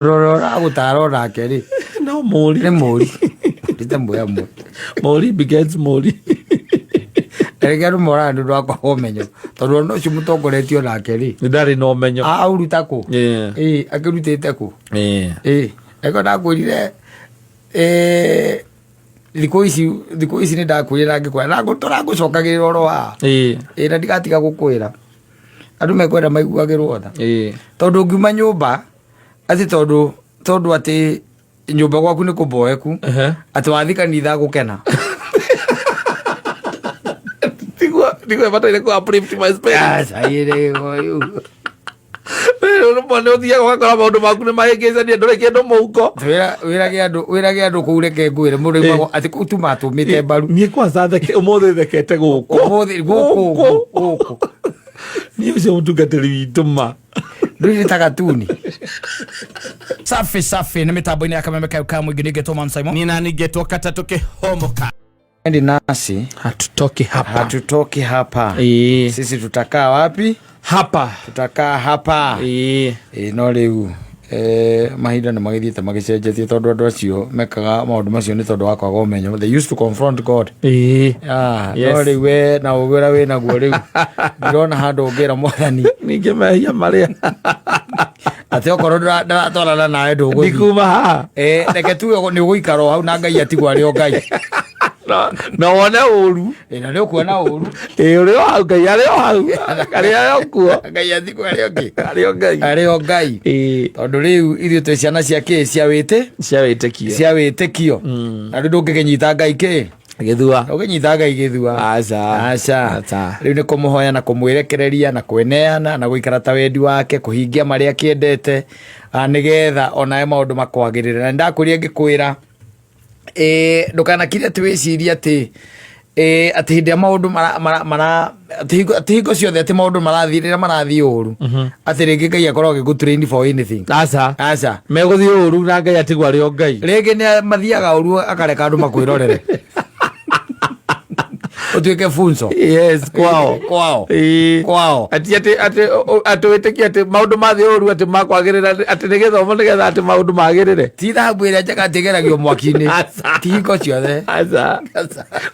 Ũrĩa ũragũtara onake rĩ no mũri. Nĩ mũri ndite mwĩ amwe. Mũri begets mũri. Rĩngĩ andũ moraga nĩ ũndũ wa kwaga ũmenyo, tondũ ona ũcio mũtongoretie onake rĩ ndarĩ na ũmenyo. Aũruta kũ? Ĩĩ, akĩrutĩte kũ? Ĩĩ, eko ndakwĩrire thikũ ici nĩ ndakwĩrire na ngĩkwĩra na tũrangũcokagĩrĩra oro haha. Ĩĩ, na ndigatiga gũkwĩra andũ mekwenda maiguagĩrwo tha, tondũ ũngiuma nyũmba atĩ tondũ atĩ nyũmba gwaku nĩ kũboeku, atĩ wathi kanitha gũkena. Tiguo ĩbataire ku uplift my spirit. Aca, ĩrĩ ũyũ. Rĩmwe nĩ ũthiaga ũgakora maũndũ maku nĩ mahĩngĩcania, ndũrĩ kĩndũ mũhuko. Wĩrage andũ kũu, reke ngwĩre mũndũ aimagwo atĩ kũu tu matũmĩte mbaru. Niĩ kwanza theke ũmũthĩ, thekete gũkũ. Ũmũthĩ gũkũ gũkũ. Niĩ ũcio mũtungatĩri witũ ma. Ndũrĩ ta gatuni. Safi safi, nĩ mĩtambo-inĩ ya Kameme kayo ka mũingĩ, nĩngetwo Man Simon. Nina ningetwo katatũ kĩhomoka. Endi nasi. Hatutoki hapa. Hatutoki hapa. Sisi tutakaa wapi? Hapa. Tutakaa hapa. Ĩĩ, no rĩu mahinda nĩ magĩthiĩte magĩcenjetie, tondũ andũ acio mekaga maũndũ macio nĩ tondũ wa kwaga ũmenyo. They used to confront God. Ah, no rĩu we na ũgĩ ũrĩa wĩ naguo rĩu, ndirona handũ ũngĩra Mwathani. Ningĩ mehia marĩa Atĩ okorwo ndaratwarana nawe ndũgũthiĩ. Ndikuma haha. Reke tuge nĩ ũgũikara o hau na Ngai atigwo arĩ o Ngai. Na wone ũru. Na nĩ ũkuona ũru. Ĩĩ, ũrĩ o hau, Ngai arĩ o hau, arĩ o kuo. Ngai atigwo arĩ o kĩ? Arĩ o Ngai. Arĩ o Ngai. Tondũ rĩu ithuĩ twĩ ciana cia kĩ? Cia wĩtĩ Cia wĩtĩkio. Cia wĩtĩkio. Na rĩu ndũngĩkĩnyita Ngai kĩ? Gĩthua. Ũngĩnyita Ngai gĩthua. Aca. Aca. Aca. Rĩu nĩ kũmũhoya na kũmwĩrekereria na kwĩneana na gũikara ta wendi wake, kũhingia marĩa akĩendete, nĩgetha onawe maũndũ makwagĩrĩre. Na nĩndakwĩrire ngĩkwĩra, ndũkanakire atĩ wĩcirie atĩ atĩ hĩndĩ ĩrĩa maũndũ mara, mara, mara atĩ hingo ciothe atĩ maũndũ marathiĩ, rĩrĩa marathiĩ ũru, atĩ rĩngĩ Ngai akoragwo agĩgũtrain for anything. Aca. Aca. Megũthiĩ ũru na Ngai atigwo arĩ o Ngai. Rĩngĩ nĩ mathiaga ũru akareka andũ makwĩrorere, ũtuĩke funzo. Yes, kwao. Kwao. Kwao. Atĩ wĩtĩkie atĩ maũndũ mathiĩ ũru atĩ makwagĩrĩra, atĩ nĩ gĩthomo nĩgetha atĩ maũndũ magĩrĩre. Ti thahabu ĩrĩa njega atĩ ĩgeragio mwaki-inĩ. Aca. Ti hingo ciothe. Aca,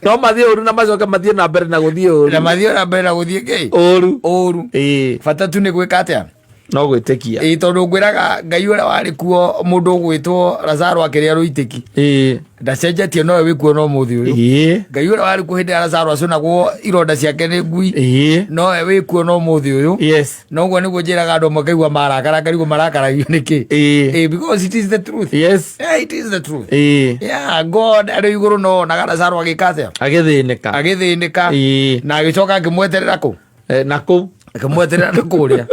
no mathiĩ ũru na macoke mathiĩ na mbere na gũthiĩ ũru. Na mathiĩ na mbere na gũthiĩ kĩ? Ũru. Ũru. Bata tu nĩ gwĩka atĩa? No gwĩtĩkia. Ĩĩ, tondũ ngwĩraga Ngai ũrĩa warĩ kuo mũndũ ũgwĩtwo Lazaro akĩrĩa rũitĩki ndacenjetie, nowe wĩ kuo no mũthĩ ũyũ. Ngai ũrĩa warĩ kuo hĩndĩ ya Lazaro acũnagwo ironda ciake nĩ ngui nowe wĩ kuo no mũthĩ ũyũ. Noguo nĩguo njĩraga andũ makaigua marakara, ngarigwo marakaragio nĩkĩ. Because it is the truth. Yeah, it is the truth. Yeah, God arĩ igũrũ no onaga Lazaro agĩka atĩa? Agĩthĩnĩka. Agĩthĩnĩka. Na agĩcoka akĩmweterera kũ? Na kũu. Akĩmweterera na kũrĩa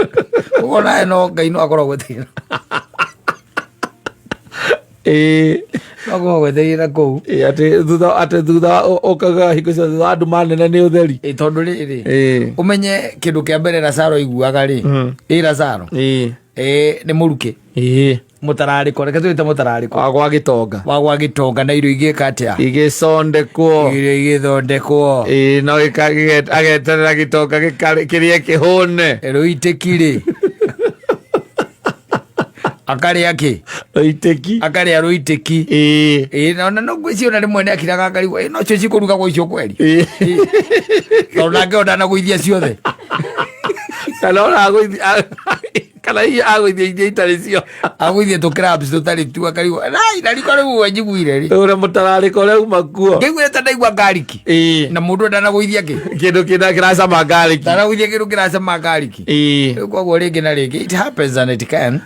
ũguo, nawe no Ngai no akorwo agwetereire. No akorwo agwetereire na kũu. Ĩĩ, atĩ thutha ũkaga hingo ciothe thutha wa nduma nene nĩ ũtheri. Ĩĩ, tondũ rĩrĩ, ũmenye kĩndũ kĩa mbere Lazaro aiguaga rĩ, ĩ Lazaro nĩ mũrukĩ, mũtararĩko, reke twĩte mũtararĩko. Wa gwa gĩtonga. Wa gwa gĩtonga, na irio igĩka atĩa? Igĩcondekwo. Irio igĩthondekwo. Ĩĩ, no ageterera gĩtonga kĩrĩe kĩhũne. Rũitĩki rĩ, akarĩa kĩ? Rũitĩki. Akarĩa rũitĩki. Ĩĩ, na no ngwĩciria ona rĩmwe nĩ akiraga akarigwo, ĩ no cio cikũrugagwo icio kweri? Tondũ nake o ndanagũithia ciothe. Kana ona agũithia, kana hihi agũithia iria itarĩ cio. Agũithie tũ crabs tũtarĩ tu, akarigwo nai na riko rĩu njiguire rĩ. Ũrĩa mũtararĩko ũrĩa uma kuo. Ngĩiguire ta ndaigua ngariki. Na mũndũ ndanagũithia kĩ? Kĩndũ kĩna kĩracama ngariki. Ndanagũithia kĩndũ kĩracama ngariki. Rĩu koguo rĩngĩ na rĩngĩ it happens and it can.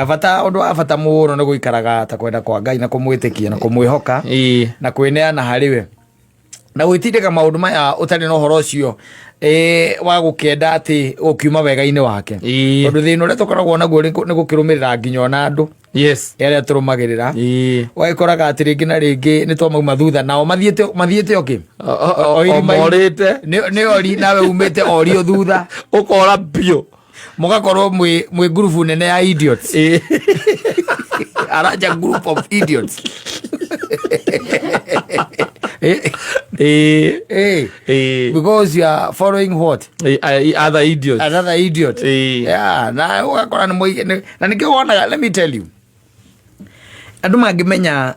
Bata, ũndũ wa bata mũno nĩ gũikaraga ta kwenda kwa Ngai na kũmwĩtĩkia na kũmwĩhoka na kwĩneana harĩ we na gwĩtindĩka maũndũ maya ũtarĩ na ũhoro ũcio wa gũkĩenda atĩ ũkiuma wega-inĩ wake, tondũ thĩna ũrĩa tũkoragwo naguo nĩ gũkĩrũmĩrĩra nginya ona andũ arĩa tũrũmagĩrĩra, ũgagĩkoraga atĩ rĩngĩ na rĩngĩ nĩ twamauma thutha nao mathiĩte o kĩ? O irima-inĩ. Omorĩte. Nĩ ori nawe umĩte orio thutha. Ũkora biũ. Mũgakorwo mwĩ ngurubu nene ya idiots. Aranja group of idiots. Because you are following what? Other idiots. Another idiot. Yeah, na ũgakora nĩ na nĩkĩo wonaga, let me tell you. Andũ mangĩmenya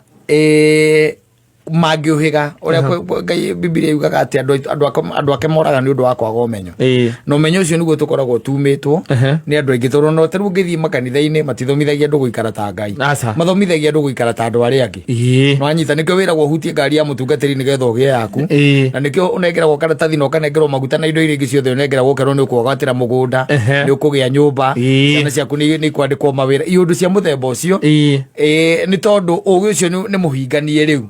mangĩũhĩga ũrĩa Ngai Bibilia yugaga atĩ andũ ake moraga nĩ ũndũ wa kwaga ũmenyo. Na ũmenyo ũcio nĩguo tũkoragwo tumĩtwo nĩ andũ aingĩ, tondũ no tarĩu ũngĩthiĩ makanitha-inĩ matithomithagia andũ gũikara ta Ngai. Aca. Mathomithagia andũ gũikara ta andũ arĩa angĩ. Nĩwanyita, nĩkĩo wĩragwo ũhutie ngari ya mũtungatĩri nĩgetha ũgĩe yaku. Na nĩkĩo ũnengeragwo karatathi na ũkanengerwo maguta na indo iria ingĩ ciothe ũnengeragwo, ũkerwo nĩ ũkũgwatĩra mũgũnda, nĩ ũkũgĩa nyũmba, ciana ciaku nĩ ikwandĩkwo mawĩra, iũndũ cia mũthemba ũcio. Nĩ tondũ ũgĩ ũcio nĩ mũhinganie rĩu.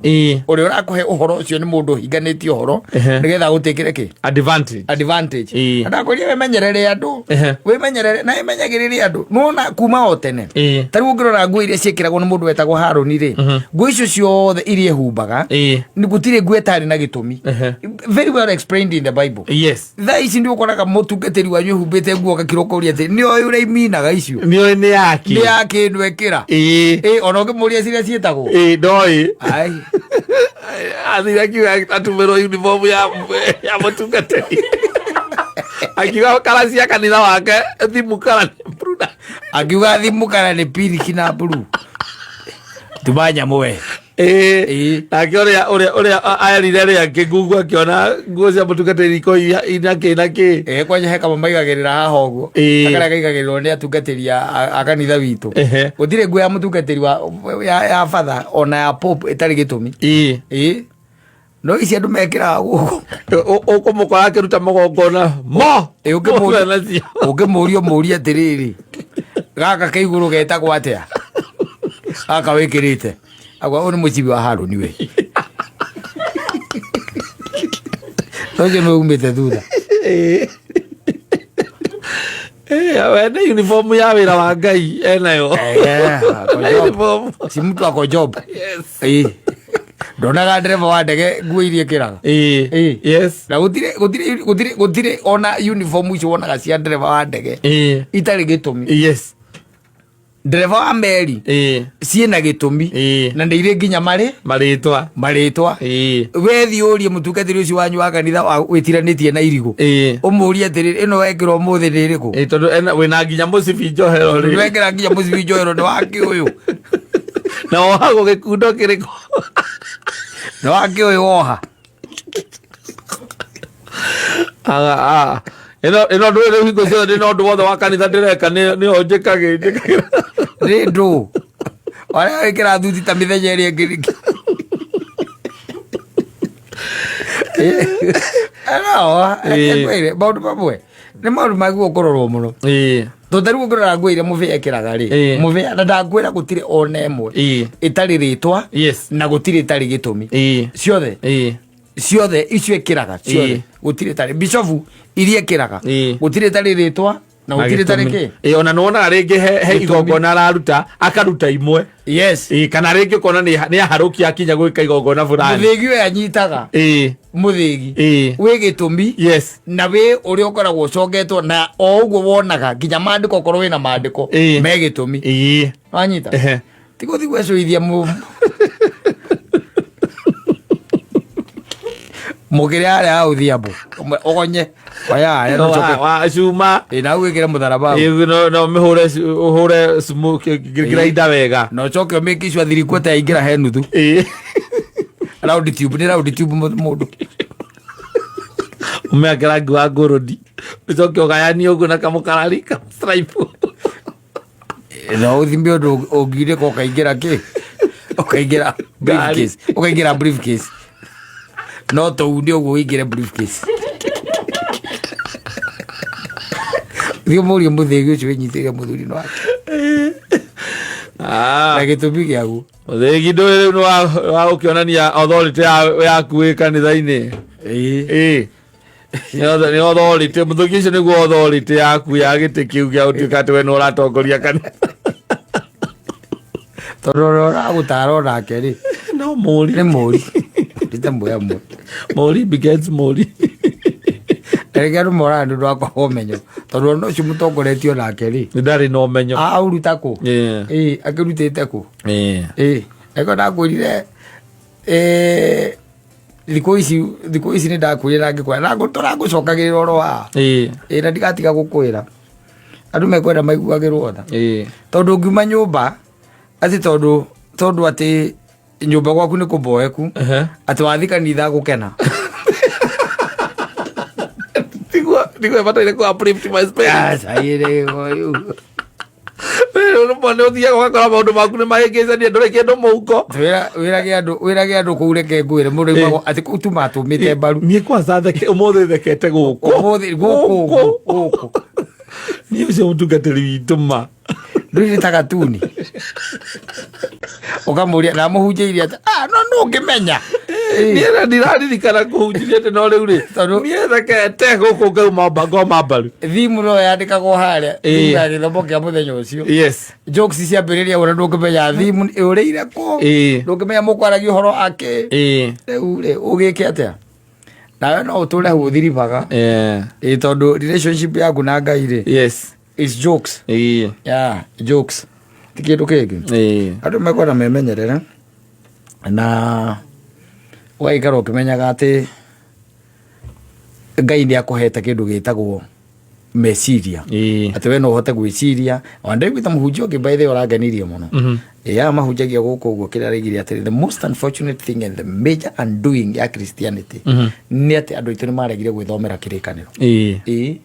Ũrĩa ũrakũhe ũhoro ũcio nĩ mũndũ ũhinganĩtie ũhoro nĩgetha agũtĩkĩre kĩ? Advantage. Advantage. Na ndakwĩrire wĩmenyerere andũ. Wĩmenyerere na wĩmenyagĩrĩre andũ. Nĩwona kuma o tene. Ta rĩu ũngĩrora nguo iria ciĩkĩragwo nĩ mũndũ wetagwo Harũni rĩ, nguo icio ciothe iria ehumbaga, nĩ gũtirĩ nguo ĩtarĩ na gĩtũmi. Very well explained in the Bible. Thaa ici nĩ ũkoraga mũtungatĩri wanyu ehumbĩte nguo ũgakira ũkoria atĩ nĩ oĩ ũrĩa iminaga icio. Nĩ oĩ nĩ yake. Nĩ ya kĩndũ ekĩra. Ona ũngĩmũria ciria ciĩtagwo. Ndoĩ. Ai. Athire akiuga atumĩrwo uniform ya mũtungatĩri. Akiuga kara cia kanitha wake thimu kara nĩ blue. Akiuga thimu kara nĩ pink na blue. Tuma nyamũ we. Nake ũrĩa aerire rĩa kĩngungu akĩona nguo cia mũtungatĩri iko ina kĩ na kĩ. Kwanja he kamwe maigagĩrĩra haha ũguo. Karĩa kaigagĩrĩrwo nĩ atungatĩri a kanitha witũ. Gũtirĩ nguo ya mũtungatĩri ya batha ona ya pope ĩtarĩ gĩtũmi. No ici andũ mekĩraga gũkũ. Ũkũmũkora akĩruta magongona mo. Ũngĩmũria ũmũrie atĩrĩrĩ, gaka ke igũrũ getagwo atĩa? Gaka wĩkĩrĩte. Agwa ũyũ nĩ mũcibi wa Harũni we. Ũcio nĩ umĩte thutha. We nĩ uniform ya wĩra wa Ngai enayo. Uniform. Si mtu ako job. Ndonaga ndereba wa ndege nguo iria ĩkĩraga. Na gũtirĩ ona uniform icio wonaga cia ndereba wa ndege itarĩ gĩtũmi. Ndereba wa meri ciĩna gĩtũmi. Na nĩ irĩ nginya marĩtwa. Marĩtwa. We thiĩ ũrie mũtungatĩri ũcio wanyu wa kanitha wĩtiranĩtie na irigũ. Ũmũrie atĩrĩrĩ, ĩno wekĩra ũmũthĩ nĩ ĩrĩkũ? Tondũ wĩna nginya mũcibi njohero rĩ. Wekĩra nginya mũcibi njohero nĩ wa kĩ ũyũ? Na wohagwo gĩkundo kĩrĩkũ? Nĩ wa kĩ ũyũ woha? Ĩno ndũĩ rĩu hingo ciothe ndĩ na ũndũ wothe wa kanitha ndĩreka nĩyo njĩkagĩra. Nĩ ndũ. Warĩa wĩkĩra thuti ta mĩthenya ĩrĩa ĩngĩ. No, maũndũ mamwe nĩ maũndũ magĩrĩirwo kũrorwo mũno. Tondũ ta rĩu ũngĩrora nguo iria mũbĩa ekĩraga rĩ, mũbĩa na ndakwĩra gũtirĩ ona ĩmwe ĩtarĩ rĩtwa na gũtirĩ ĩtarĩ gĩtũmi. Ciothe. Ciothe icio ekĩraga ciothe. Gũtirĩ ĩtarĩ. Bishofu iria ekĩraga. Gũtirĩ ĩtarĩ rĩtwa na gũtirĩ ĩtarĩ kĩ. Ona nĩwonaga rĩngĩ he igongona araruta, akaruta imwe. Kana rĩngĩ ũkona nĩ aharũkia akinya gwĩka igongona fulani. Mũthĩgi ũyũ anyitaga. Mũthĩgi. Wĩ gĩtũmi. Na wĩ ũrĩa ũkoragwo ũcongetwo na o ũguo wonaga nginya maandĩko okorwo wĩna maandĩko me gĩtũmi. Wanyita? Ti gũthiĩ gwecũithia mũkĩrĩ harĩa hau thiambo. Ũgonye. Oya harĩa No, na ũcoke. wa cuma. Na ũgĩkĩre mũtharaba hau. No mĩhũre ũhũre grinder wega. Na ũcoke ũmĩke icio thirikũ ta yaingĩra he nuthu. Round tube, nĩ round tube mũndũ. Ũmĩake rangi wa ngũrũni. Ũcoke ũgayanie ũguo na kamũkarari ka stripe. No ũthime ũndũ ũngirĩka ũkaingĩra kĩ? Ũkaingĩra briefcase. Ũkaingĩra briefcase. No tũu nĩ ũguo ũingĩre briefcase. Thiĩ ũmũrie mũthĩgi ũcio wĩnyitĩrĩre mũthuri no wake. Na gĩtũmi gĩaguo. Mũthĩgi ndũĩ rĩu nĩ wa gũkĩonania authority yaku wĩ kanitha-inĩ. Nĩ authority, mũthĩgi ũcio nĩguo authority yaku ya gĩtĩ kĩu gĩa gũtuĩka atĩ we nĩ ũratongoria kanitha. Tondũ ũrĩa ũragũtara onake rĩ. No mũri. Nĩ mũri. Ndĩte muoya mũri. Mũri begets mũri. Rĩngĩ andũ moraga nĩ ũndũ wa kwaga ũmenyo. Tondũ ona ũcio mũtongoretie onake rĩ. Nĩ ndarĩ na ũmenyo. Aũruta kũ? Akĩrutĩte kũ? Eko ndakwĩrire, thikũ ici nĩ ndakwĩrire na ngĩkwĩra, na tũragũcokagĩrĩra oro haha. Na ndigatiga gũkwĩra. Andũ mekwenda maiguagĩrwo tha. Tondũ ũngiuma nyũmba, atĩ tondũ Tondu ati nyumba gwaku nĩ kũboeku, atĩ wathi kanitha gũkena. Tiguo ĩbataire kũ uplift my spirit. Aca, ĩrĩ ũyũ. Rĩmwe nĩ ũthiaga ũgakora maũndũ maku nĩ mahĩngĩcania, ndũrĩ kĩndũ mũhuko. Wĩrage andũ, wĩrage andũ kũu, reke ngwĩre mũndũ aimagwo atĩ kũu tu matũmĩte mbaru. Niĩ kwanza theke ũmũthĩ, thekete gũkũ. Ũmũthĩ gũkũ gũkũ. Niĩ ũcio mũtungatĩri witũ ma. Ndũrĩ ta gatuni ũkamũria na mũhunjĩirie atĩ ah, no ndũngĩmenya. Niĩ na ndiraririkana kũhunjĩria atĩ no rĩu rĩ, niĩ thekete gũkũ ngauma ngoma mbaru. Thimu no yandĩkagwo harĩa, thimu ya gĩthomo kĩa mũthenya ũcio. Jokes ciambĩrĩria ũrĩa ndũngĩmenya thimu ĩũrĩire kũ. Ndũngĩmenya mũkwaragia ũhoro ake. Rĩu rĩ, ũgĩke atĩa nawe? No ũtũre hau ũthiribaga. Ĩ tondũ relationship yaku na Ngai rĩ, is jokes. Yeah, jokes, ti kĩndũ kĩngĩ. Andũ mekwenda memenyerere na ũgaikara ũkĩmenyaga atĩ Ngai nĩ akũhete kĩndũ gĩtagwo meciria, atĩ we no ũhote gwĩciria. Ona ndaiguĩte mũhunjia ũngĩ, by the way, ũrangenirie mũno. Ĩ mahunjagia gũkũ ũguo, kĩrĩa araigire atĩrĩ, the most unfortunate thing and the major undoing ya Christianity nĩ atĩ andũ aitũ nĩ maregire gwĩthomera kĩrĩkanĩro. Ĩ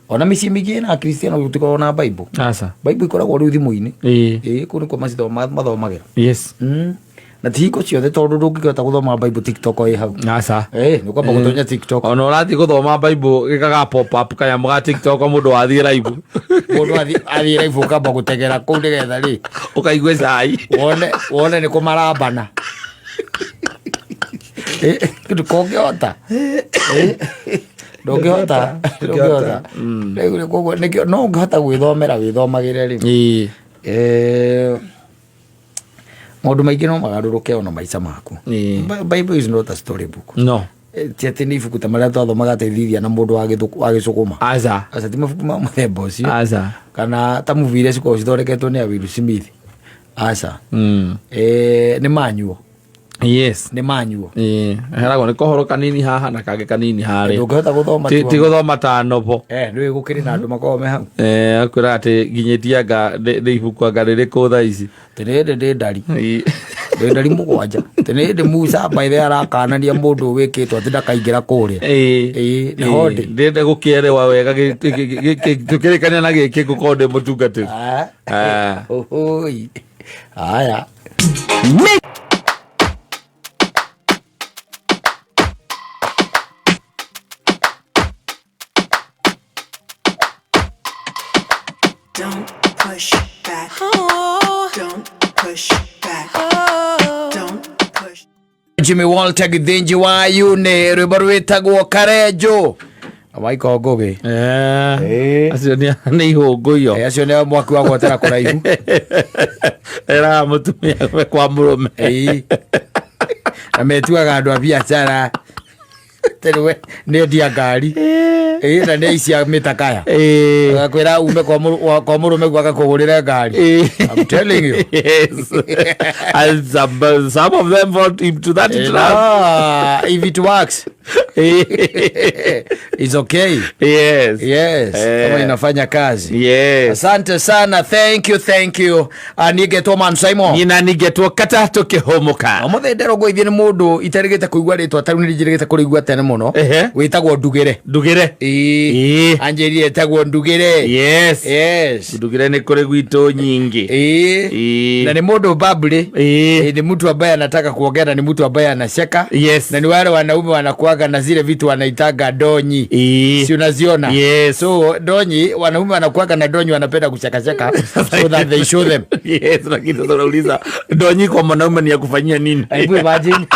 ona mĩciĩ mĩingĩ ĩna Akristiano gũtikoragwo na Bible. Aca. Bible ikoragwo rĩu thimũ-inĩ. Ĩ kũu nĩkuo mathomagĩra. Na ti hingo ciothe, tondũ ndũngĩhota gũthoma Bible TikTok ĩ hau. Aca. Ĩ nĩ kwamba gũtonya TikTok. Ona ũrathiĩ gũthoma Bible gĩkaga pop up kanyamũ ga TikTok, mũndũ wathiĩ live. Mũndũ athiĩ live, ũkamba gũtegera kũu nĩgetha rĩ, ũkaigue cai. Wone nĩ kũmarambana. Ndũkũngĩhota. Ndũngĩhota, ndũngĩhota. Rĩu rĩ, koguo nĩkĩo no ũngĩhota gwĩthomera, wĩthomagĩre rĩ, maũndũ maingĩ no magarũrũke ona maica maku. Bible is not a story book. No. Ti atĩ nĩ ibuku ta marĩa twathomaga atĩ thithia na mũndũ wa gĩcũkũma. Aca. Aca, ti mabuku ma mũthemba ũcio. Aca. Kana ta movie iria cikoragwo cithondeketwo nĩ a Will Smith, aca. Nĩ manyuo. Nĩ manyuo. Heragwo nĩ kohoro kanini haha na kangĩ kanini harĩa. Ndũngĩhota gũthoma. Ti gũthoma ta nobo. Nĩ gũkĩrĩ na andũ makoragwo me hau. Akwĩra atĩ nginyĩtie anga ndĩ ibuku anga rĩrĩkũ thaa ici. Tĩ nĩ hĩndĩ ndĩ ndari, ndĩ ndari 7, tĩ nĩ hĩndĩ Musa baithe arakanania mũndũ wĩkĩtwo atĩ ndakaingĩra kũrĩa. Ĩĩ, nĩho ndĩ. Ndĩrenda gũkĩerewa wega tũkĩrĩkania na gĩkĩ ngũkorwo ndĩ mũtungatĩri. Ah. Ah. Ũhũi. Haya. Don't push back. Don't push back. Don't push. Jimmy Walter Githinji wa Yune, rwĩmbo rwĩtagwo Karenjo na Michael Ngũgĩ. Acio nĩ ihũngũiyo. Acio nĩ mwaki wa gwotera kũraihu. Eraga mũtumia we kwa mũrũme. Ĩĩ. Na metuaga andũ a biacara tondũ nĩ endia ngari. Ĩĩ, na nĩ icia mĩtakaya. Agakwĩra ume kwa mũrũme guo agakũgũrĩre ngari. I'm telling you. Yes. And some of them fall into that trap. Ah, if it works, it's okay. Yes. Kama inafanya kazi. Asante sana, thank you, thank you. Niĩ ngetwo Man Simon. Nyina ningetwo kata tũkĩhũmũka. Ũmũthĩ ndĩrongũithio nĩ mũndũ iterĩgĩte kũigua rĩtwa tarĩu, nĩ njĩrĩgĩte kũrĩigua tene mũno. Wĩtagwo Ndugĩre. Ndugĩre. Ĩĩ. Anjĩrire etagwo Ndugĩre. Yes. Ndugĩre nĩ kũrĩ gwitũ nyingĩ. Ĩĩ. Na nĩ mũndũ babri. Nĩ mtu ambaye anataka kuongea na ni mtu ambaye anacheka. Na ni wale wanaume wanakuaga na zile vitu wanaitanga donyi. Si unaziona? Yes. So donyi, wanaume wanakuaga na donyi, wanapenda kuchekacheka so that they show them. Yes, lakini sasa unauliza donyi kwa mwanaume ni ya kufanyia nini? Hebu imagine,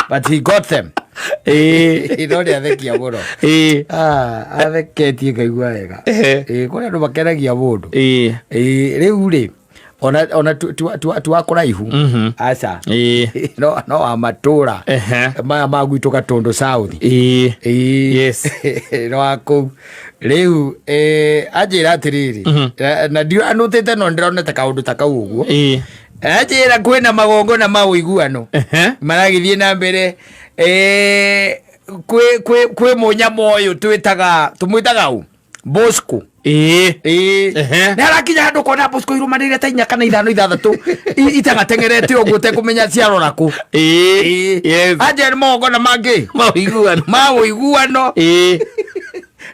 but he got them. No nĩ athekia mũno. Ah, atheketie ngaigua wega. Ĩĩ, kũrĩ andũ makenagia mũndũ. Ĩĩ, rĩu rĩ, ona tu wa kũraihu, aca. No wa matũra maya ma gwitũ Gatũndũ South. Ĩĩ. No wa kũu rĩu anjĩra atĩrĩrĩ, na ndianũtĩte, no ndĩronete kaũndũ ta kau ũguo. Anjĩra kwĩna magongona ma ũiguano maragĩthiĩ na mbere. Kwĩ mũnyama ũyũ twĩtaga, tũmwĩtaga ũ, Bosco. Ĩĩ. Ĩĩ. Ehe. Nĩ harakinya handũ ũkona Bosco irũmanĩrĩire ta inya kana ithano ithathatũ itangateng'erete ũguo ũtekũmenya ciarora kũ. Ĩĩ. Yes. Anja nĩ magongona mangĩ Maũiguano. ma ũiguano Ĩĩ.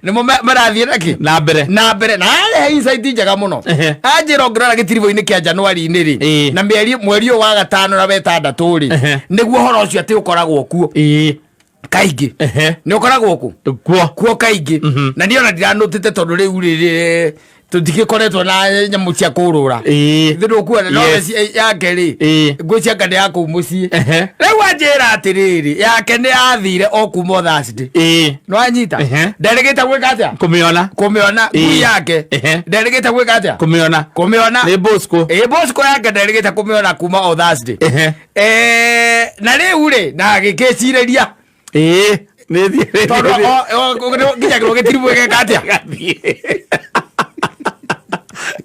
nĩmo marathiĩ nakĩ Na mbere. Na mbere na arehe insight njega mũno. Ehe. Anjĩra ũngĩrora gĩtiribũ-inĩ kĩa Januari-inĩ rĩ, Ĩĩ. na mĩeri mweri ũyũ wa gatano na wetandatũ rĩ, Ehe. nĩguo ũhoro ũcio atĩ ũkoragwo kuo Ĩĩ. kaingĩ. Ehe. Nĩ ũkoragwo kũ Kuo. Kuo kaingĩ. Na niĩ ona ndiranũtĩte tondũ rĩu rĩ tũtigĩkoretwo na nyamũ cia kũrũra. Ĩĩ. Thĩ ndũkuona no Yes. yake rĩ, Ĩĩ. ngwĩcianga nĩ ya kũu mũciĩ. Ehe. Rĩu anjĩra atĩrĩrĩ, yake nĩ yathire o kuma o Thursday. Ĩĩ. Nĩwanyita? Ehe. Nderĩgĩte gwĩka atĩa? Kũmĩona. Kũmĩona ngui Ĩĩ. yake. Ehe. Nderĩgĩte gwĩka atĩa? Kũmĩona. Kũmĩona. Nĩ Bosco. Ĩ, Bosco yake nderĩgĩte kũmĩona kuma o Thursday. Ehe. Na rĩu rĩ, na agĩkĩcirĩria Ĩĩ. Nĩ thiĩ. Tondũ nginyagĩrwo gĩtiribũ gĩgeka atĩa?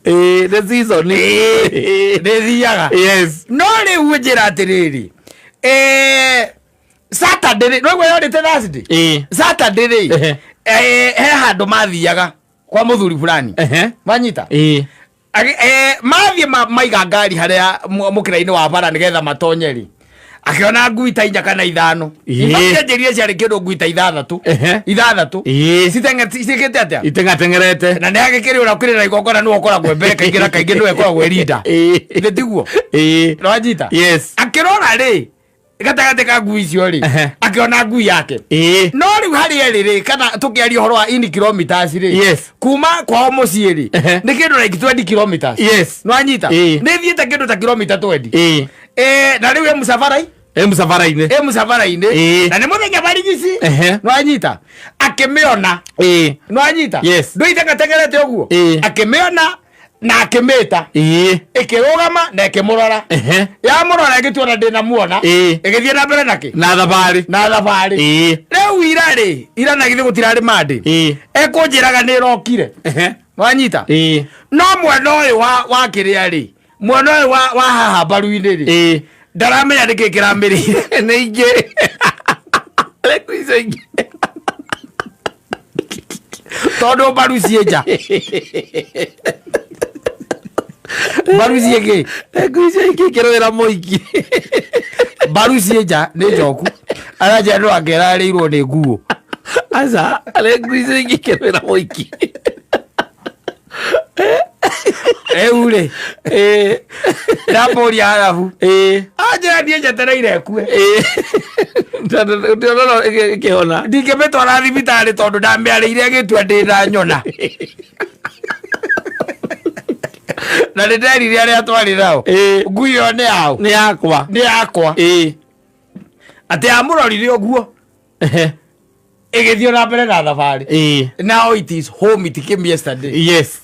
Ĩĩ, nĩ season. Ĩĩ. Nĩ thiaga. Yes. No rĩu njĩra atĩrĩrĩ, Saturday rĩ, noguo yorĩte Thursday. Ĩĩ. Saturday rĩ, Ehe. he handũ mathiaga kwa mũthuri fulani. Ehe. Wanyita? Ĩĩ. Mathiĩ maiga ngari harĩa mũkĩra-inĩ wa bara nĩgetha matonye rĩ, akĩona ngui ta inya kana ithano. Ĩĩ. In fact, anjĩrire ciarĩ kĩndũ ngui ta ithathatũ. Ehe. Ithathatũ. Ĩĩ. Ciĩkĩte atĩa? Iteng'ateng'erete. Na nĩ agĩkĩrĩ ũrĩa kũrĩ na igongona nĩwe ũkoragwo mbere kaingĩ na kaingĩ nĩwe ũkoragwo rinda. Ĩĩ. Nĩ tiguo? Ĩĩ. Nĩwanyita? Yes. Akĩrora rĩ, gatagatĩ ka ngui icio rĩ, Ehe. akĩona ngui yake. Ĩĩ. No rĩu harĩa ĩrĩ rĩ, kana tũkĩaria ũhoro wa in kilometers rĩ, Yes. kuma kwao mũciĩ rĩ, Ehe. nĩ kĩndũ like 20 kilometers. Yes. Nĩwanyita? Ĩĩ. Nĩ thiĩte kĩndũ ta kilomita 20. Ĩĩ. Na rĩu ĩ mũcabarai? Ĩ mũcabara-inĩ. Ĩ mũcabara-inĩ. Ĩĩ. Na nĩ mũthenya barigici. Ehe. Nĩwanyita? Akĩmĩona. Ĩĩ. Nĩwanyita? Yes. Ndũiteng'atengerete ũguo? Ĩĩ. Akĩmĩona na akĩmĩta. Ĩĩ. Ĩkĩrũgama na ĩkĩmũrora. Ehe. Yamũrora ĩgĩtuona ndĩnamuona. Ĩĩ. Ĩgĩthiĩ na mbere nakĩ? Na thabarĩ. Na thabarĩ. Ĩĩ. Rĩu ira rĩ, ira na githĩ gũtirarĩ Monday. Ĩĩ. Ekũnjĩraga nĩ ĩrokire. Ehe. Wanyita? Ĩĩ. No mwena ũyũ wa kĩrĩa rĩ, mwena ũyũ wa haha mbaru-inĩ rĩ, Ĩĩ. ndaramenya nĩkĩ kĩramĩrĩire. Nĩ ingĩ. Rĩu icio ingĩ. Tondũ mbaru ciĩ nja. Mbaru ciĩ kĩ? Rĩu icio ingĩ ikĩrũĩra mũingĩ. Mbaru ciĩ nja nĩ njoku. Aranjĩra no angĩrarĩirwo nĩ nguo. Aca, rĩu icio ingĩ ikĩrũĩra mũingĩ. Rĩu rĩ, Ĩĩ. ndamũria arabu. Ĩĩ. Anjĩra niĩ njetereire ĩkue. Ĩĩ. Ndĩrona ĩkĩhona. Ndingĩmĩtwara thibitarĩ tondũ ndamĩarĩire ĩgĩtua ndĩna nyona. Na nĩ nderire arĩa twarĩ nao. Ĩĩ. Ngui ĩyo nĩ yao. Nĩ yakwa. Nĩ yakwa. Ĩĩ. Atĩ amũrorire ũguo. Ehe. Ĩgĩthiĩ na mbere na thabarĩ. Ĩĩ. Now it is home, it came yesterday. Yes.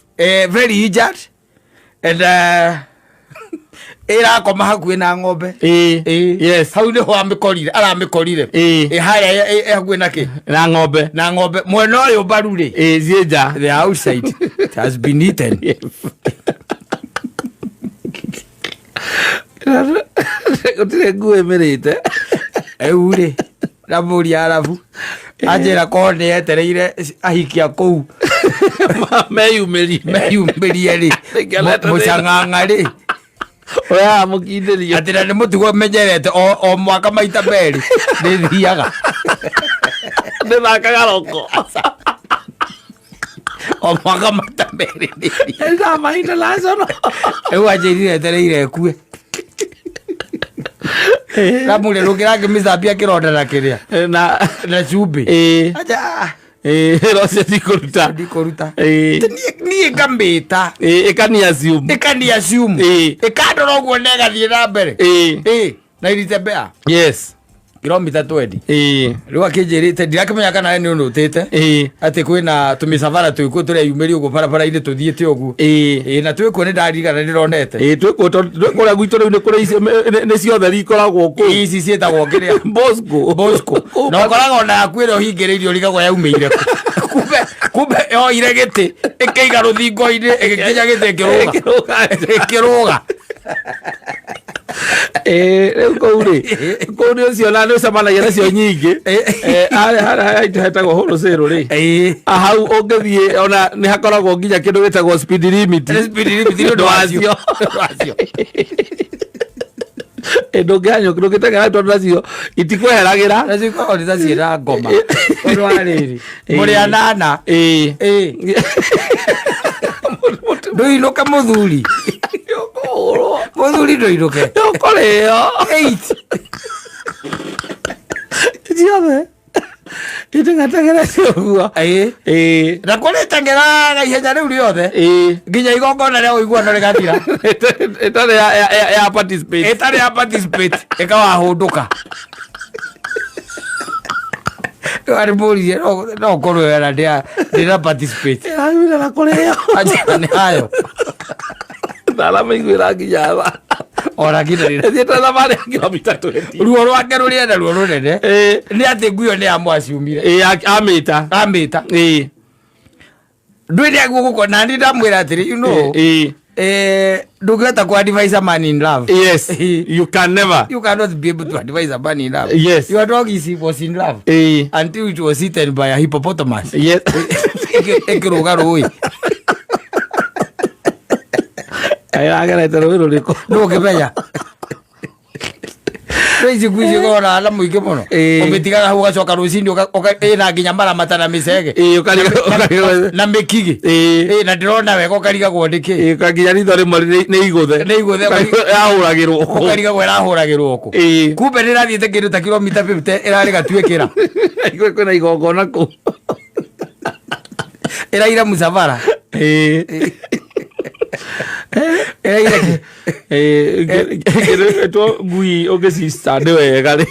Very injured and ĩrakoma hakuhĩ na ng'ombe. Ĩĩ. Ĩĩ. Yes. Hau nĩho amĩkorire, aramĩkorire. Ĩĩ. Ĩ harĩa ĩ hakuhĩ na kĩ? Na ng'ombe. Na ng'ombe. Mwena ũyũ mbaru rĩ. Ĩĩ, ciĩ nja. The outside it has been eaten. Yes. Gũtirĩ nguo ĩmĩrĩte. Rĩu rĩ, ndamũria arabu. Anjĩra korwo nĩ etereire ahikia kũu. Meyumĩrie. Meyumĩrie rĩ. Nĩngĩonete Mũcang'ang'a rĩ. Oya mũkindĩrio. Atĩ na nĩ mũtugo menyerete o mwaka maita merĩ nĩ thiaga. Ndĩthakaga roko. O mwaka maita merĩ nĩ thiaga. Ĩthama international. Rĩu anjĩrire etereire ĩkue. Ndamũria ndũngĩrangĩmĩcambia kĩronda na kĩrĩa. Na Na cumbĩ. Ĩĩ. Aja. Ĩĩ, rocio ndikũruta. Ndikũruta. Ĩĩ. Niĩ ngamĩta. Ĩĩ, ĩkani assume. Ĩkani assume. Ĩĩ. Ĩkandora ũguo na ĩgathiĩ na mbere. Ĩĩ. Ĩĩ, na ilitembea. Yes. Kilomita 20. Ĩĩ. Rĩu akĩnjĩrĩte ndirakĩmenya kana we nĩũnũtĩte. Ĩĩ. Atĩ kwĩna tũmĩcabara twĩkuo tũreyumĩria ũguo barabara-inĩ tũthiĩte ũguo. Ĩĩ. Ĩĩ, na twĩkuo nĩ ndaririkana ndĩronete. Ĩĩ, twĩkuo tondũ twĩ kũrĩa gwitũ rĩu nĩ kũrĩ icio nĩ ciothe ikoragwo kũu. Ici ciĩtagwo kĩrĩa? Bosco. Bosco. Na ũkoraga ona yaku ĩrĩa ũhingĩrĩirio ũrigagwo yaumĩire kũ. Kumbe yoire gĩtĩ ĩkĩiga rũthingo-inĩ ĩgĩkinya gĩtĩ ĩkĩrũga. Ĩkĩrũga. Ĩkĩrũga. Rĩu kũu rĩ, kũu nĩ ũciona nĩ ũcemanagia nacio nyingĩ. Harĩa haitũ hetagwo wholesale rĩ, hau ũngĩthiĩ ona nĩ hakoragwo nginya kĩndũ gĩtagwo speed limit. Nĩ speed limit nĩ ũndũ wacio. Wacio. Wacio. Ndũngĩhanyũka, ndũngĩteng'era tondũ nacio itikweheragĩra. Nacio ikoragwo nĩ ta ciĩna ngoma. Ũndũ wa rĩrĩ, mũrĩ anana. Ndũinũke mũthuri. Ũkũhũrwo. Mũthuri ndũinũke. Ũkũrĩo. Eight. Ciothe itengateng'erete ũguo. Na kũrĩteng'eraga ihenya rĩu rĩothe nginya igongona rĩa ũiguano rĩgathira. Ĩtarĩ ya participate. Ĩtarĩ ya participate, ĩkawahũndũka. Rĩu arĩmũririe no ũkorwo wena ndĩra participate. Ĩraumire na kũrĩo. Anjĩra nĩ hayo. Ndaramĩiguĩra nginya tha. Ona nginya rĩrĩa. Ĩthiĩte thabarĩ ya kilomita 20. Ruo rwake rũrĩa naruo rũnene nĩ atĩ nguo nĩ amwaciumire. Amĩta. Amĩta. Ndwĩrĩ aguo gũkũ na nĩ ndamwĩra atĩrĩ, you know, ndũngĩhota ku advise a man in love. Yes. You can never. You cannot be able to advise a man in love. Yes. Your dog was in love. Until it was eaten by a hippopotamus. Yes. Ĩkĩrũga rũĩ. Ĩragerete rũĩ rũrĩkũ? Ndũngĩmenya. Rĩu ici ngui cikoragwo na mũingĩ mũno. Ũmĩtigaga hau ũgacoka rũcinĩ ĩna nginya maramata na mĩcege. Na mĩkigi. Na ndĩrona wega ũkarigagwo nĩ kĩ. Nginya ritho rĩmwe nĩ igũthe. Nĩ igũthe, Yahũragĩrwo kũ. Ũkarigagwo ĩrahũragĩrwo kũ. Kumbe nĩ ĩrathiĩte kĩndũ ta kilomita 50 ĩrarĩ gatuĩkĩra. Kwĩna igongona kũu. Ĩraira mũcabara. Ĩraira kĩ? Kĩndũ ngui ũngĩcica nĩ wega rĩ.